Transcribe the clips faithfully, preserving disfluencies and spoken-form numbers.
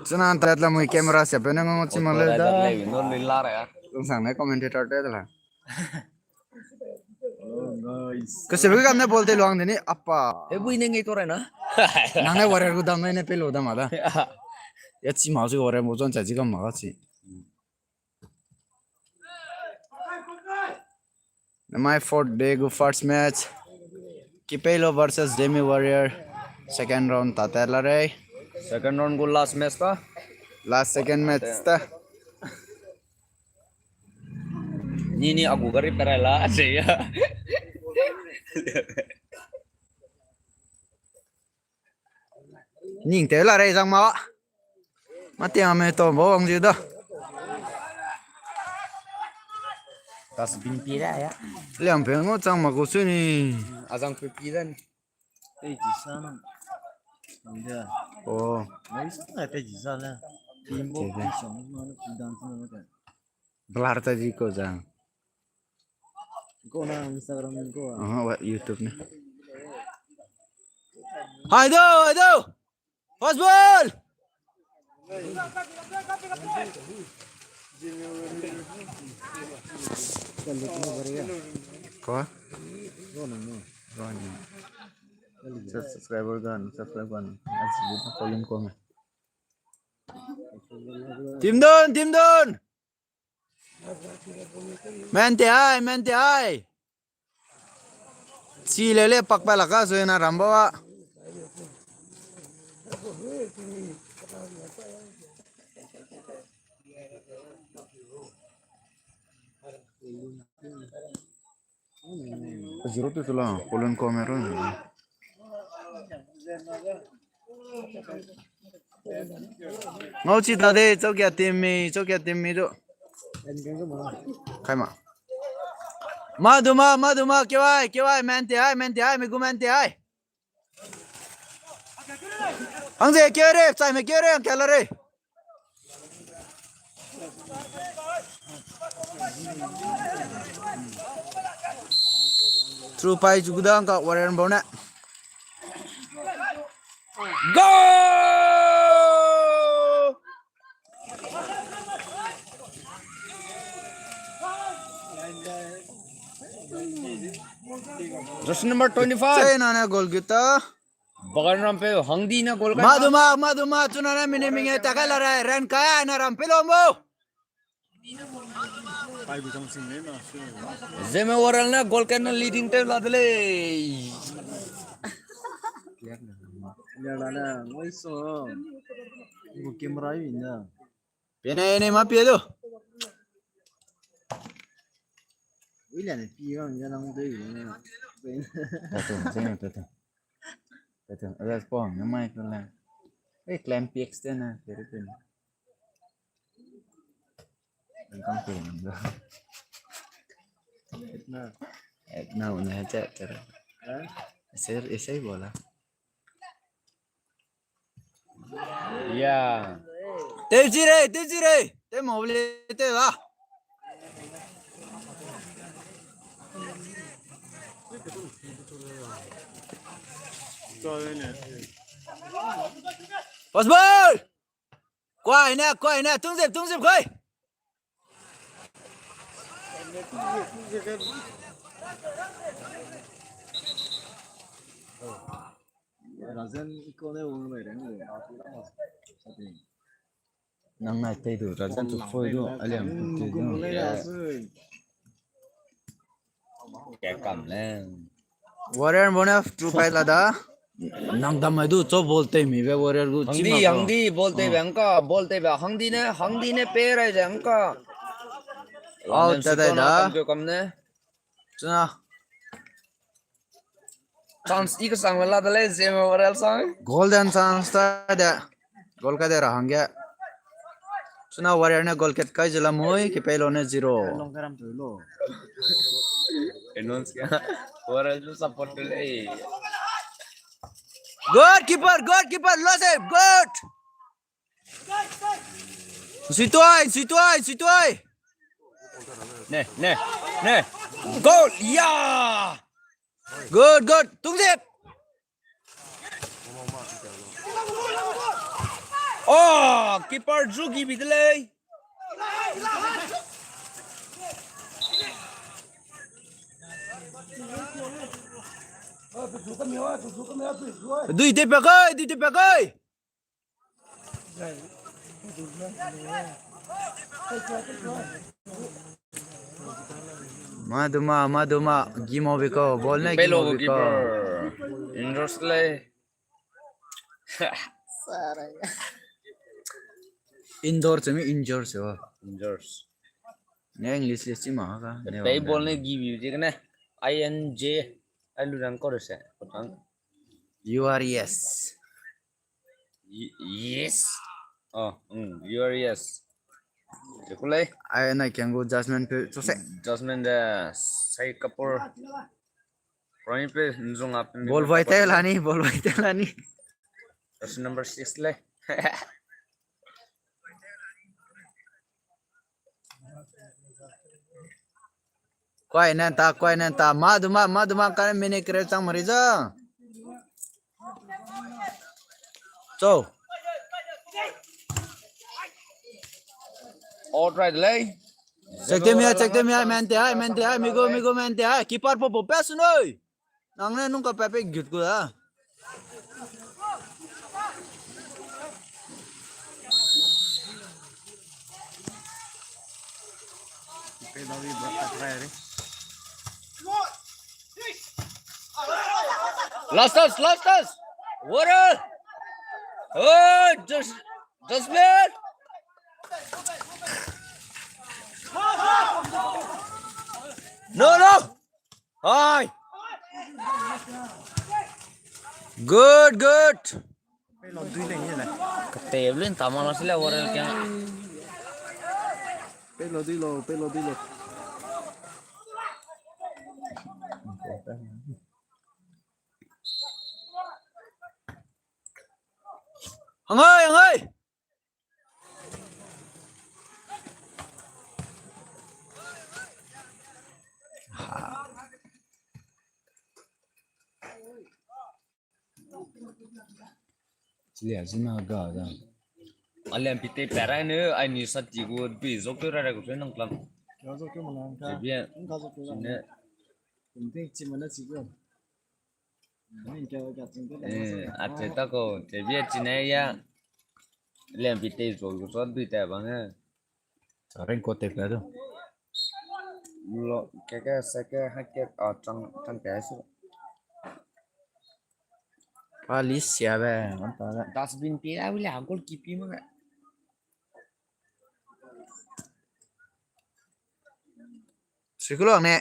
Chuna tat la mui camera se pe ne ngau chi ma le da. Lung sang ne commentator te da la. Kasi be kam ne ball te luang de ni apa. E bui ne nge to re na. Nang ne warrior gu dam ne pe lo dam ma da. Ya chi ma si warrior mo zon cha chi kam ma chi. Namai fourth day gu first match. Kipeilo versus Zeme Warrior. Second round ta ta la rei. Second round gu last match ta. Last second match ta. Ni ni agu gari perai la, ase ya. Ning te la rei zang ma. Ma te ame to bo wang ji da. Tas bin pi da ya. Liang pe ngo chang ma gu su ni. Azang pe pi da ni. Te ji sa na. Ndia. Oh. Mai sa na te ji sa la. Team bo pi song ma na pi dan sa na ka. Blur ta ji ko zang. Ko na Instagram ko. Aha, wa YouTube ne. Hai do, hai do. Fastball. Ko? Ko na no. Ko ni. Subscriber gan, subscribe gan. Aji volume ko me. Team down, team down. Mente ai, mente ai. Chi le le pak pa la ka zui na ram ba wa. Zero tu tula, Poland ko me ro. Ngau chi ta de, chau kia team mi, chau kia team mi du. Kai ma. Ma du ma, ma du ma, kewai, kewai, mente ai, mente ai, mi gu mente ai. Hang ze kere, chai me kere, ang kela re. Through pai chu gudang ka Warrior bau ne. Goal! Jersey number twenty-five. Chai na ne goal kita. Bagan rampe hangdi na goal kai. Ma du ma, ma du ma, chuna na mine minge ta kai la rai, ran kai na rampe lo mo. Zeme Warrior na goal kai na leading team la de lei. Ya la na, ngoi so. Bu camera yi na. Pene ne ma pie do. Ui la ne pi ga ya lang de yi na. Tatu, zeme tatu. Tatu, ada spong na mai ko la. Eh, clamp extend na, pero pero. Ang kang pe nang da. Na. Eh, na, na, cha, cha. Ha? Ese, ese bola. Ya. Teu chi re, teu chi re. Teu mo le, teu a. Pass ball. Kuai ne, kuai ne, tungzip, tungzip, kuai. Razen iko ne wang le reng le. Nang nai tei du, Razen tu foi du, aliang tu tei du. Warrior bone true fight la da. Nang dam mai du, cho ball tei mi be Warrior gu. Hangdi, hangdi, ball tei be hangka, ball tei be hangdi ne, hangdi ne pe rai ze hangka. Out ta dai da. Kam ne. Chuna. Chance i kesang la de lei, Zeme Warrior sang. Golden chance ta de. Goal ka de ra hangge. Chuna Warrior ne goal kat kai ze lamui, Kipeilo ne zero. Announce kia. Warrior ju support de lei. Good keeper, good keeper, lo save, good. Situai, situai, situai. Ne, ne, ne. Goal, ya. Good, good. Tungzip. Oh, keeper zu gi bi de lei. Dui te pa kai, dui te pa kai. Maduma, maduma, gimo biko, ball ne gimo biko. Injured lei. Indoor chemi injured se wa. Injured. Ne English le chima ka. Pei ball ne gi bi je kane. I N J. Ai lu rang ko re se. Kotang. You are yes. Yes. Oh, mm, you are yes. Kulei. Ai na kiang gu judgment pe chuse. Judgment de sai kapur. Roni pe nzung ap. Ball vai te lani, ball vai te lani. That's number six lei. Kuai nan ta, kuai nan ta. Maduma, maduma, kane mini kere chang mari za. So. All right lei. Check them here, check them here, man te hai, man te hai, migo, migo, man te hai. Keeper po po pass noi. Nang ne nung ka pepe gut ku da. Last us, last us. Water. Oh, just, just man. No, no. Hi. Good, good. Pe lo dui lei ni le. Ka table ta ma lo sile warel ke. Pe lo dui lo, pe lo dui lo. Hangai, hangai. Chili a zina ga da. Alian pite perai ne, ai ni sati gu bi zok tu rara gu nang klang. Zok tu malang ka. Jebia. Nang ka zok tu ne. Kunting chi mana chi gu. Eh, ate ta ko, te bia chine ya. Lem pi te zo zo dui te bang e. Sareng ko te ka do. Lo, ke ke, se ke, ha ke, a, chang, chang ke su. Pa li sia be, man ta ga. Dustbin pi la, wile, goal keep pi ma ga. Sikulong ne.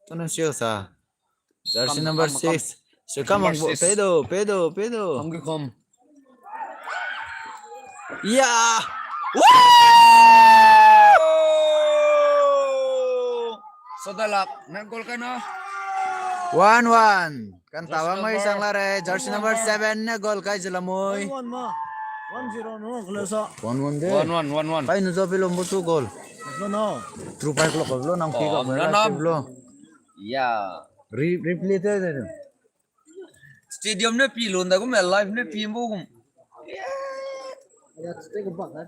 Tonu siu sa. Jersey number six. Sikamang bo, pedo, pedo, pedo. Kam ki kom. Ya. Woo! Sodalak, na goal kai na. One one. Kan tawang oi sang la re, jersey number seven ne goal kai ze lamui. One one ma. One zero no, kule sa. One one de. One one, one one. Pai nu zo pilo mbu tu goal. No, no. True pai klo klo nang pi klo klo. Ya. Re-, replay te de. Stadium ne pi lo nda gum, live ne pi mbu gum. Ya, te ko bak na.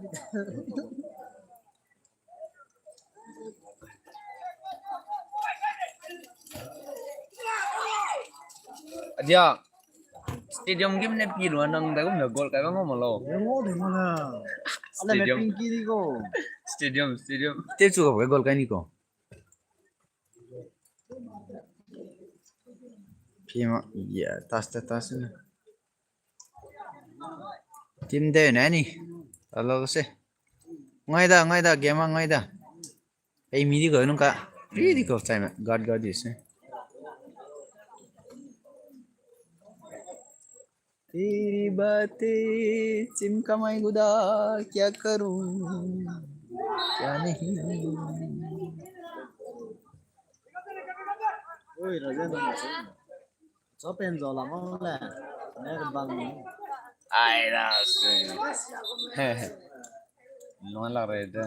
Adia, stadium game ne pi lu nang da gum na goal kai bang ma lo. Ngo de mo na. Ale me stadium. Pinky di ko. Stadium, stadium. Te chu ka goal kai ni ko. Pima, ya, tas ta tas na. Team de na ni. Alo se. Ngai da, ngai da, game ngai da. Ei, mi di ko nung ka. Ri di ko chai me. God, God is, eh. Teri bate chimkamai guda kya karu, kya nahi. Oi, Raja na. Cho pen zo la mo le. Ne bang ni. Ai da se. Long la re de.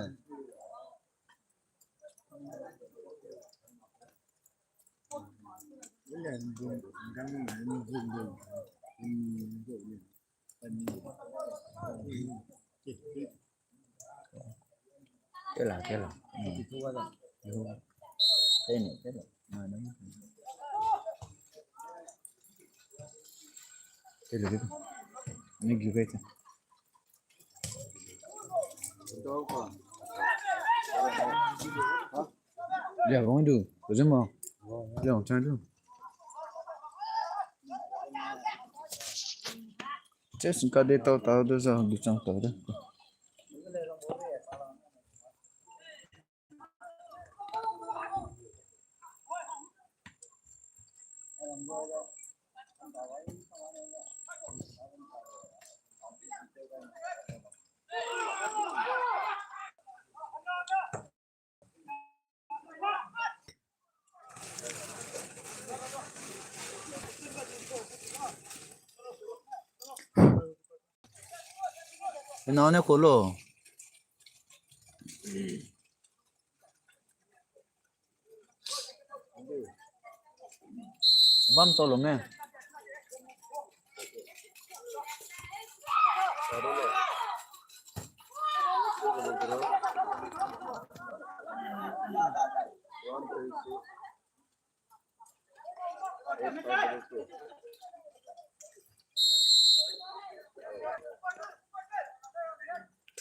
Kela, kela. Tene, tene. Tene, tene. Ni gi kai. Ya, bang du, ko zema. Ya, chang du. Chest ka de tau tau de za du chang tau de. Ina ne kolo. Bam tolo me.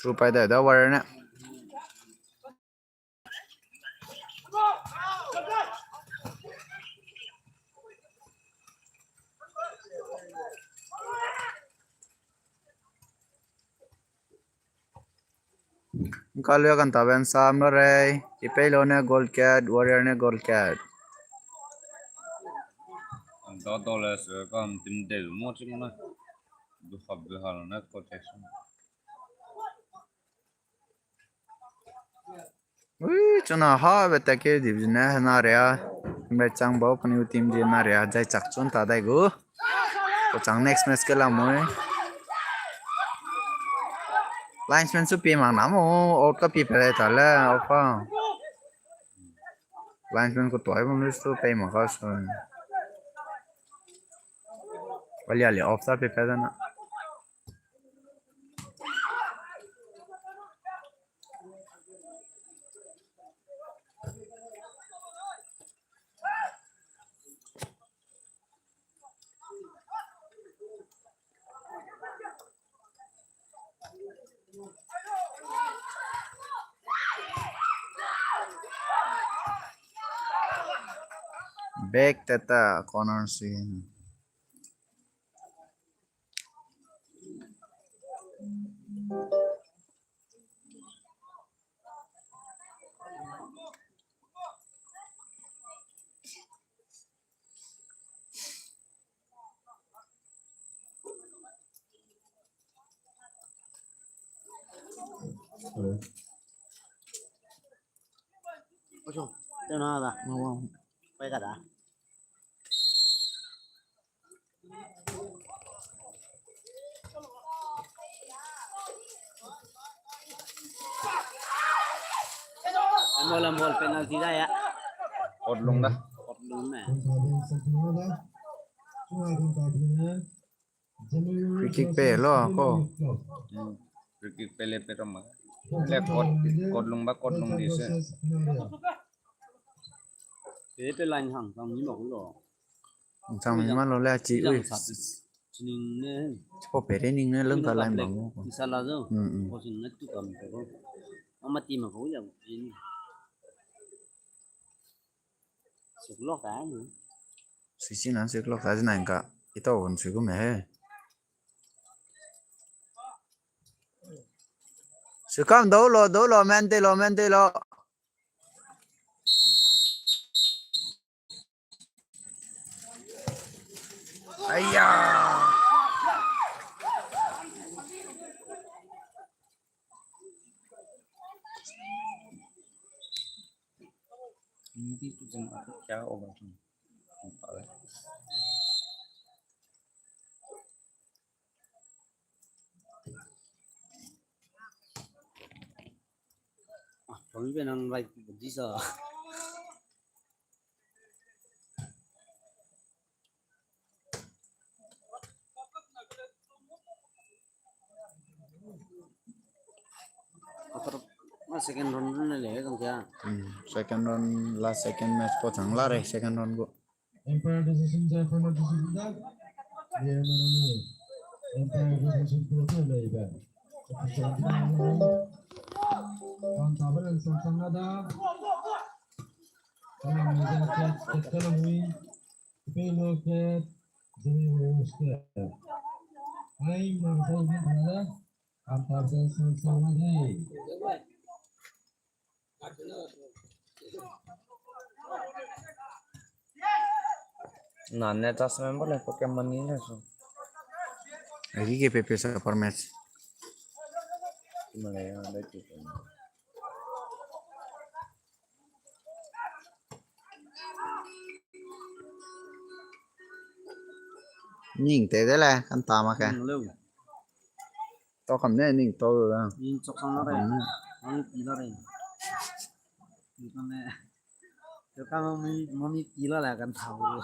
Through pai da, da Warrior ne. Nkalu kan ta ben sam lo rei. Ipei lo ne goal kick, Warrior ne goal kick. Da da le se kam tim de mo ching na. Du hap du hal ne ko chai. Ui, chuna ha be ta ke division ne hena area. Be chang bau paniu team di na area jai chak chun ta dai gu. Ko chang next match ke la mui. Linesman su pi mang na mo, out ka pi pe ta le, out ka. Linesman ko toi bam lu su pe mang ka su. Wali ali off ta pe pe da na. Back teta corner si. Embol, embol, penalty da ya. Kotlung da. Kotlung me. Free kick pe lo ko. Hmm. Free kick pe le pe ram ma. Le kot, kotlung ba kotlung di se. Pe pe line hang sang ni ma lo. Sang ni ma lo le chi ui. Sining ne. Ko pe re ning ne lung ka line ma mo. Isa la zo. Hmm, hmm. Ko sining ne tu kam ko. Ama ti ma ko ya. Sik lok ta ni. Sisi nan sik lok ta ji nan ka. Ito won sik me he. Sik kam do lo, do lo, mente lo, mente lo. Aya. Hindi tu jeng aku kya over tu. Ah, kami pe nang like di sa. Ator, na second round ne le dong kia. Hmm, second round la second match po chang la re second round go. Umpire decision ja, final decision ja. Player ne nami. Umpire decision po te le ibe. Kan ta balan sang sang na da. Kan meja kat kat kala mui. Pelo kat. Jemi Warriors kat. Ai, na sa ni da. Kan ta balan sang sang na da. Nane just member le Pokemon ni le so. Agi ge pepe sa per match. Male ya, le tu. Ning te de le, kan ta ma ke. Ning leu. Tau kam ne ning tau lu da. Ning chok sang la re. Kam ne. Ang pi la re. Ning kam ne. Te kam mami, mami pi la le kan tau lu.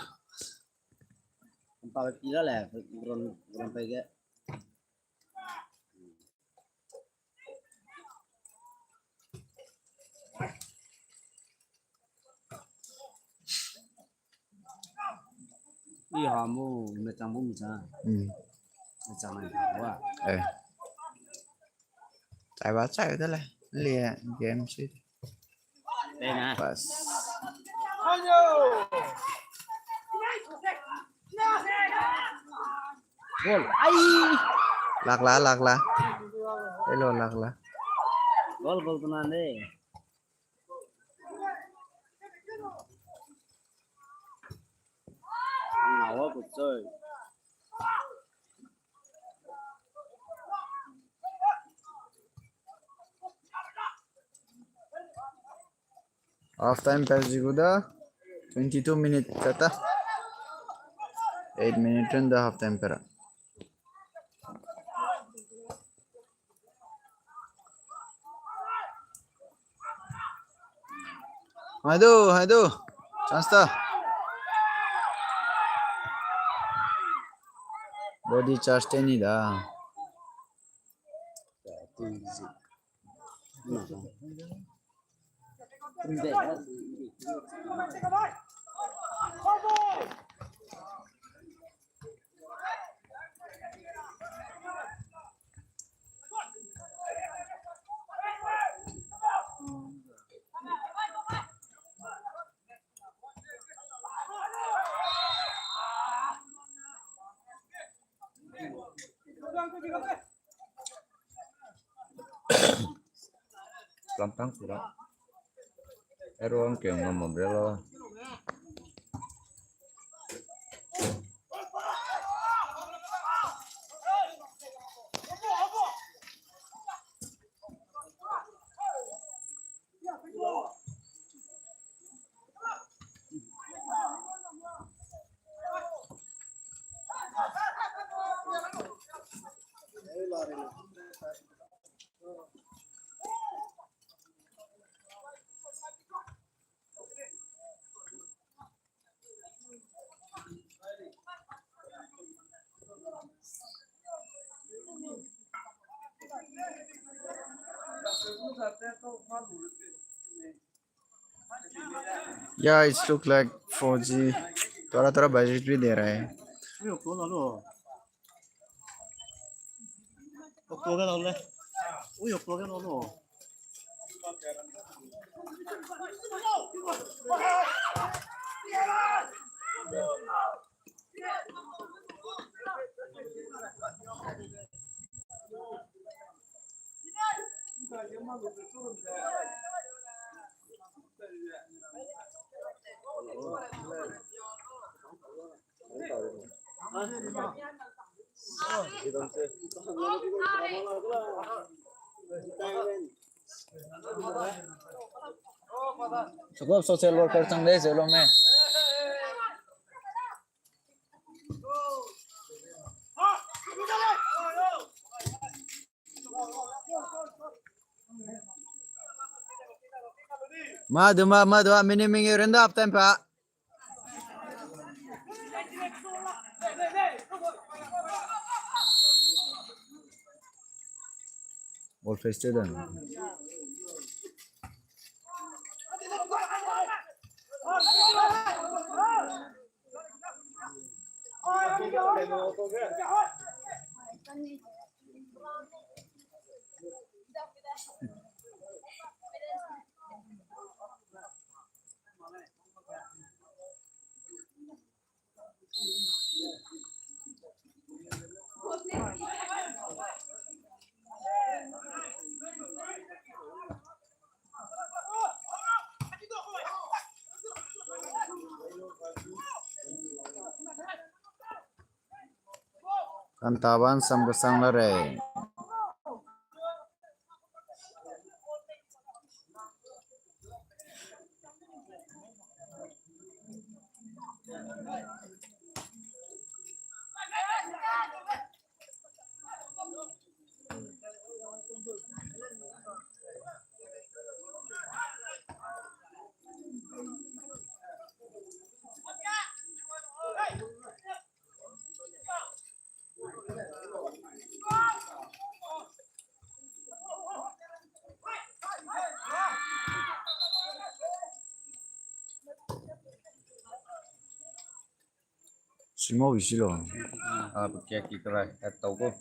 Kan tau pi la le, ron, ron pe ge. I ha mu, me chang bu mi cha. Hmm. Me chang ai wa. Eh. Chai ba chai de le. Lie game si. Dei na. Bas. Goal. Ai. Lak la, lak la. Hello, lak la. Goal, goal tu nan de. Ngawa kut choi. Half time per ji gu da. Twenty-two minute kata. Eight minute run da half time pera. Hai du, hai du. Chance ta. Body charge te ni da. Lamtang sura. Ero ang ke ngam bre lo. Yeah, it's look like four G. थोड़ा थोड़ा budget भी दे रहा है। Ui, okto ga lau le. Ui, okto ga lau lo. Sukop social worker chang de, zeu lo me. Ma du ma, ma du a, mini mingi renda up time pa. Ball Face te da. Kantaban sam kesang la rei. Simo bisi lo. A, pe kia ki kerai, at tau ko.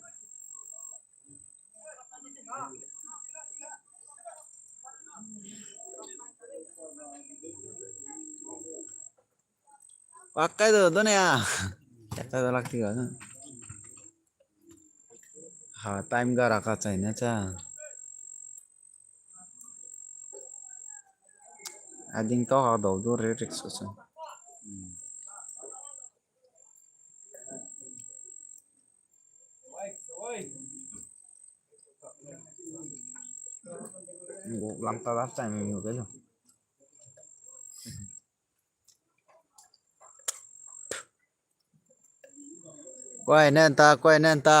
Pakai do, do ne a. Pakai do lak ti ga. Ha, time ga raka chai na cha. Ading to ha do do re rik so so. Gu lang ta da chai mi gu ke so. Kuai nen ta, kuai nen ta.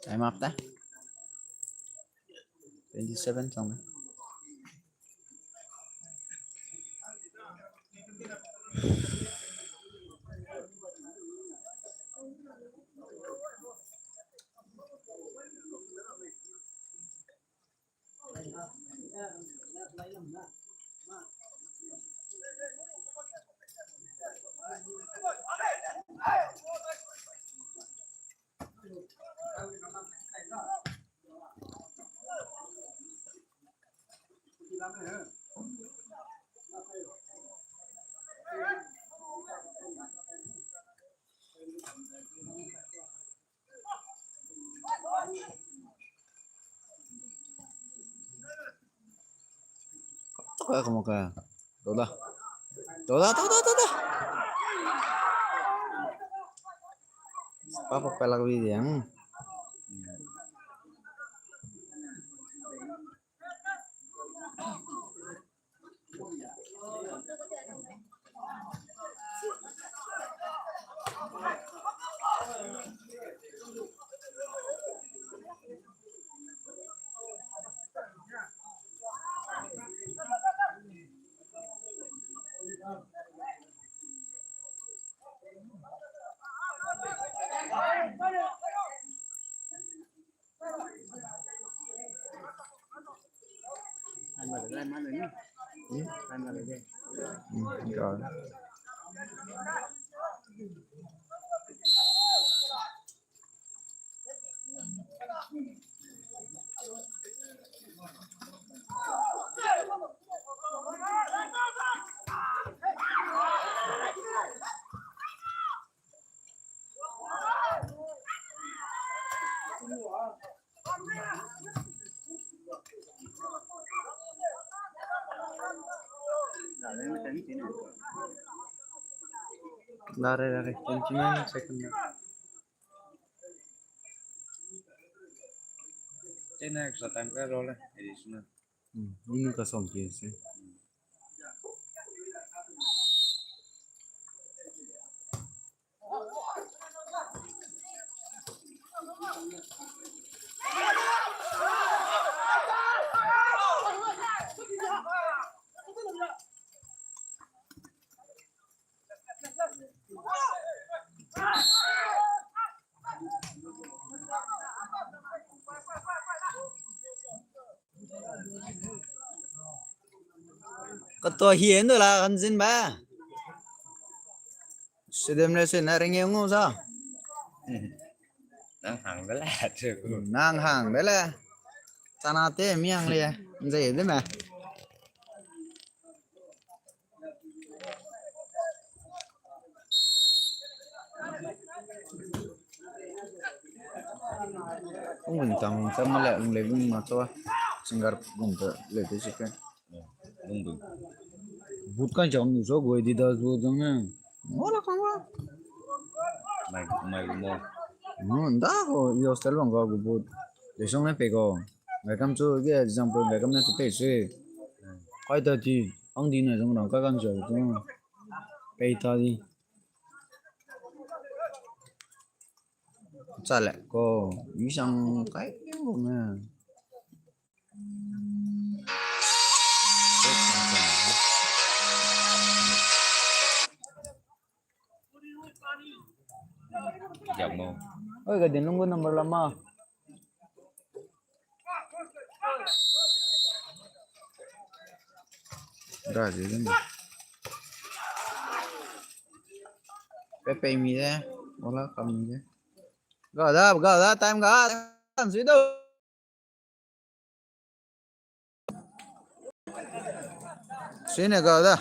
Time up ta. Twenty seven chang. Toka kamu ka. Toda. Toda, toda, toda. Papa pelak bi diang. Dare, dare, twenty nine second. Tena extra time ka role, additional. Hmm, minute ka som ke se. Kato hie ndo la kan zin ba. Sidem le sui na ring e ngu sa. Nang hang de le, chu. Nang hang de le. Chana te miang le. Nze de me. Ung wing tang tang ma le, ung le ung ma to. Singar ung te le te chicken. Ung wing. Boot kan chang nu so goi di da zo jang ne. Mo la kang wa. Mai, mai mo. Mo nda ho, i hostel bang ga gu boot. Le song ne pe go. Ngai kam chu ge example ngai kam ne chu pe se. Kai ta ti, ang di na jong rang kai kam chu tu. Pei ta di. Chale ko, i sang kai ko me. Jam mo. Oi, ga din lung gu number lama. Ra zi gum. Pe pei mi de, wala kam mi de. Ga da, ga da, time ga, time sui do. Sui ne ga da.